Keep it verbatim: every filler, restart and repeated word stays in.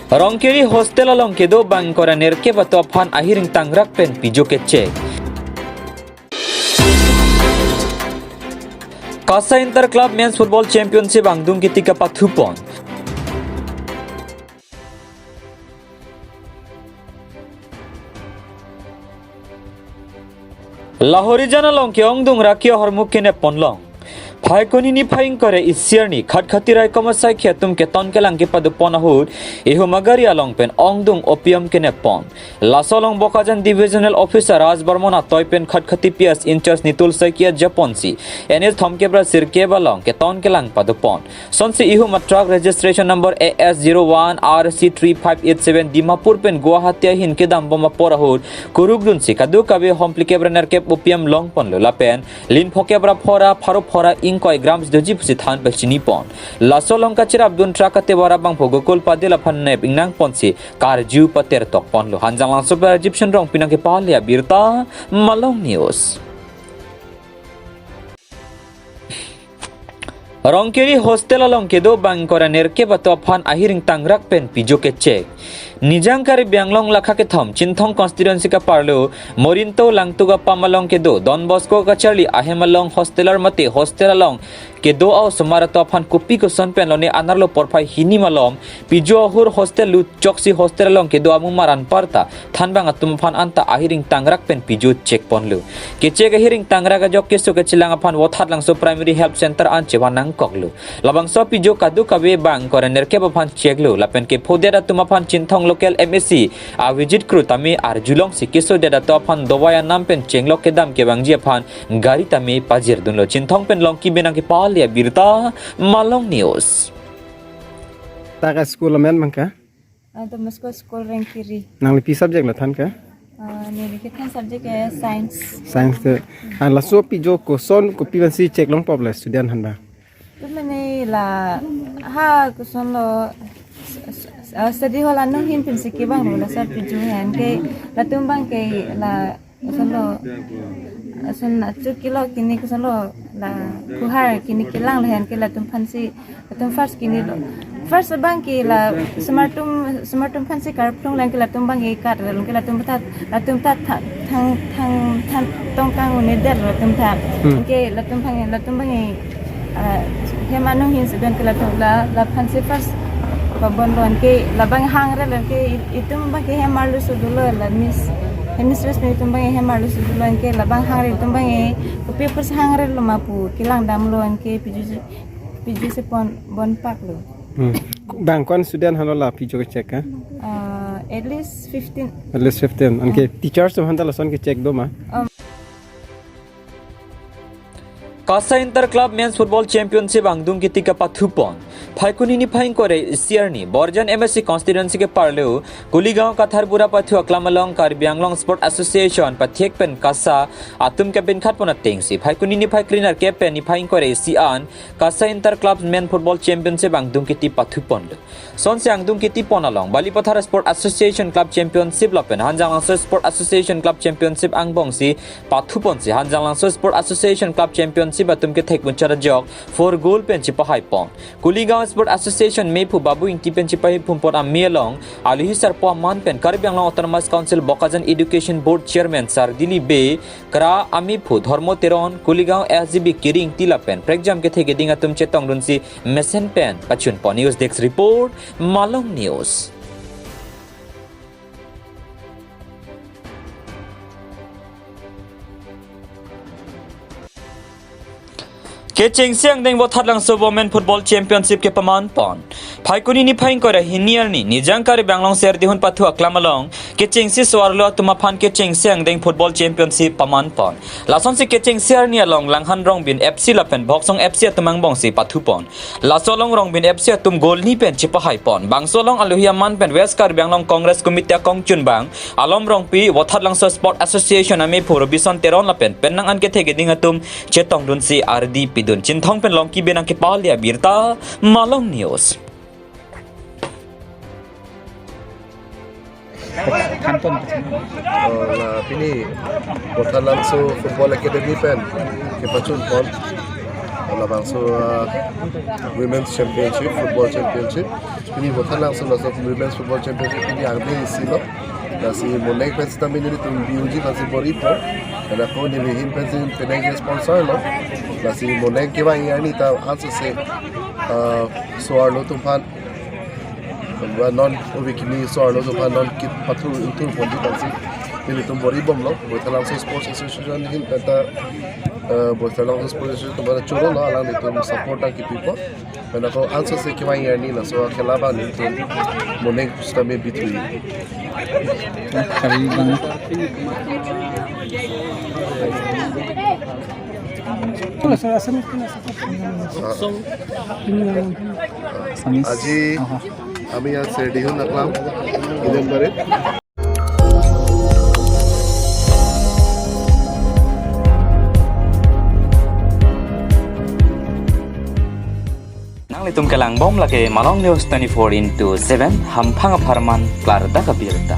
Rongkiri hostel along kedo bang ingkoi ra nerkep atum aphan ahiring tangrak pen pijo kechek. KASA Inter Club Men's Football Championship angdung kiti kapathupon. Lahorijan along ke-ongdung ra ke-ahormu kenep ponlong. Phaikuni niphai ingkoi ra isi arni Khatkhati raikom asaikhi atum keton kelang kepadopon ahut ihum agari along pen ongdung opium kenep pon. Laso along Bokajan Divisional Officer Raj Barman atoi pen Khatkhati P S in-charge Nitul Saikia japonsi N H thomkep ra sirkep along keton kelang padopon. Sonsi ihum a-truck registration number A S zero one R C three five eight seven Dimapur pen Guwahati ahin kedambom apor ahut kurukdunsi kadokave hom phlikep ra nerkep opium longponlo lapen lin phokep ra phora pharo phora ingkoi grams doji pusi than pachinipon. Laso along kacherapdun truck katebar abangphu Gokul Padil aphan nep ingnangponsi karju patertokponlo. Hanjanglangso pen Rajiv Shen Rongpi nangkepale abirta, Malong News. Rongkiri hostel along kedo bang ingkoi ra nerkep atum aphan ahiring tangrak pen pijo kechek. Nijang Karbi Anglong lakha kethom Chinthong constituency kaparlo Morinto Langtuk apam along kedo Don Bosco kacharli ahem along hosteler mate hostel along kedo a-osomar atum aphan kopi koson pen lone anerlo porphai hini malom pijo ahur hostel lut choksi hostel along kedo amumar anparta thanbang atum aphan anta ahiring tangrak pen pijo chekponlo. Kechek ahiring tangrak ajok keso kechelang aphan Vothatlangso Primary Health Center an chevan nangkoklo. Labangso pijo kadokave bang ingkoi ra nerkep aphan cheklo lapen kephodet atum aphan Chinthong local M A C Abhijit Kro tame arjulongsi kesodet atum aphan dovai anam pen chenglok kedam kevangji aphan gari tame pajirdunlo. Chinthong pen Longki Bey nangkepale abirta, Malong News. Ta ka school amen bang ke? Ah, Don Bosco School Rongkiri. Nangli pi subject lo than ke? Ah, neli kethan subject ke science. Science te. Ah, laso pijo koson kopi vansi cheklongpo le student aphan ba? Tu mane la ha kosonlo s-, s-, ah, study hall anung ahin pensi kevanglo laso pijo, anke latum abang ke la kosonlo, koson achu kilo kini kosonlo la kuhar kini kelanglo, anke latum aphansi latum first kinilo. First abang ke la osomar atum, osomar atum aphansi karplung, anke latum abang ke kat, anke latum ta, latum ta tha-, thang, thang, thang tong kang-un-edetlo latum ta. Hmm. Anke latum abang, latum abang ke, ah, hem anung ahin si don ke latum la, la aphansi first pabonlo, anke labang hangre, anke i-, itum abang ke hem arloso dolo la miss, headmistress pen itum abang ke hem arloso dolo, anke labang hangre, itum abang ke kopi apotsi hangrelo ma pu kelang damlo, anke pijo si, pijo si pon, bon paklo. Hmm. Bang ko-an student henlo la pijo kechek ke? Ah, at least fifteen. At least fifteen. Anke teachers atum aphanta lason kechek do ma? Um. KASA Inter Club Men's Football Championship angdung kiti kapathupon. Phaikuni niphai ingkoi ra isi arni Borjan M A C constituency keparlo Kuligaon Katharbura pathu aklam along Karbi Anglong Sport Association pathek pen KASA atum kepinkhatpon atengsi Phaikuni niphai kre nerkep pen niphai ingkoi ra isi an KASA Inter Club Men Football Championship angdung kiti pathuponlo. Sonsi angdung kiti pon along Balipathar Sport Association Club Championship lapen Hanjanglangso Sport Association Club Championship angbongsi pathuponsi Hanjanglangso Sport Association Club Championship atum kethek bunchar ajok four goal pen chepahaipon. Kuligaon Sport Association mephu Babu Ingti pen chepahai phumpot ame along alohi sarpo aman pen Karbi Anglong Autonomous Council Bokajan Education Board Chairman Sir Dilip Bey, kra amephu Dhormo Teron, Kuligaon S G B Kiring Tila pen prekjam kethe keding atum chetongdunsi mesen pen pachunpon. News Desk Report, Malong News. Kechengsi angdeng Vothatlangso Women Football Championship kepamanpon. Phaikuni niphai ingkoi ra hini arni Nijang Karbi Anglong Serdihun pathu aklam along kechengsi so-arlo atum aphan kechengsi angdeng Football Championship pamanpon. Lasonsi kechengsi arni along Langhan Rongbin F C lapen Bhoksong F C atum angbongsi pathupon. Laso along Rongbin F C atum goal ni pen chepahaipon. Bangso along alohi aman pen West Karbi Anglong Congress Committee akongchunbang Alom Rongpi, Vothatlangso Sport Association amephu Robison Teron lapen pen nang an kethe keding atum chetongdunsi ardi pidun. Chinthong pen Longki Bey nangkepale abirta, Malong News. Kanton. Oh, la pini Vothatlangso Football Academy pen kepachunpon labangso, uh, Women's Championship, Football Championship. Pini Boithalangso laso Women's Football Championship pini angdeng isi lo. Lasi mo nek pen sitame nelitum B U G pensi bor-ipo. Ladak ko neli ahin pensi penang ke sponsor lo. Lasi mo nek kevang arni ta ansose, ah, so-arlo atum aphan, ba non obi kimi so-arlo atum aphan non kit pathur ingthur ponji pensi nelitum bor-ibomlo. Boithalangso Sports Association ahin pen ta, ah, Boithalangso Sports Association atum aphan choro lo, alanglitum support nangkipipo. Pen ako ansose kevang arni laso akhela abang nelitum mo nek sitame bithui. Kari bang. Assamese. Assamese. Aji, aha, ami ya Serdihun Aklam, Eden Barit. Nanglitum kelangbom lake Malong News twenty-four into seven, hamphang apharman klardak abirta.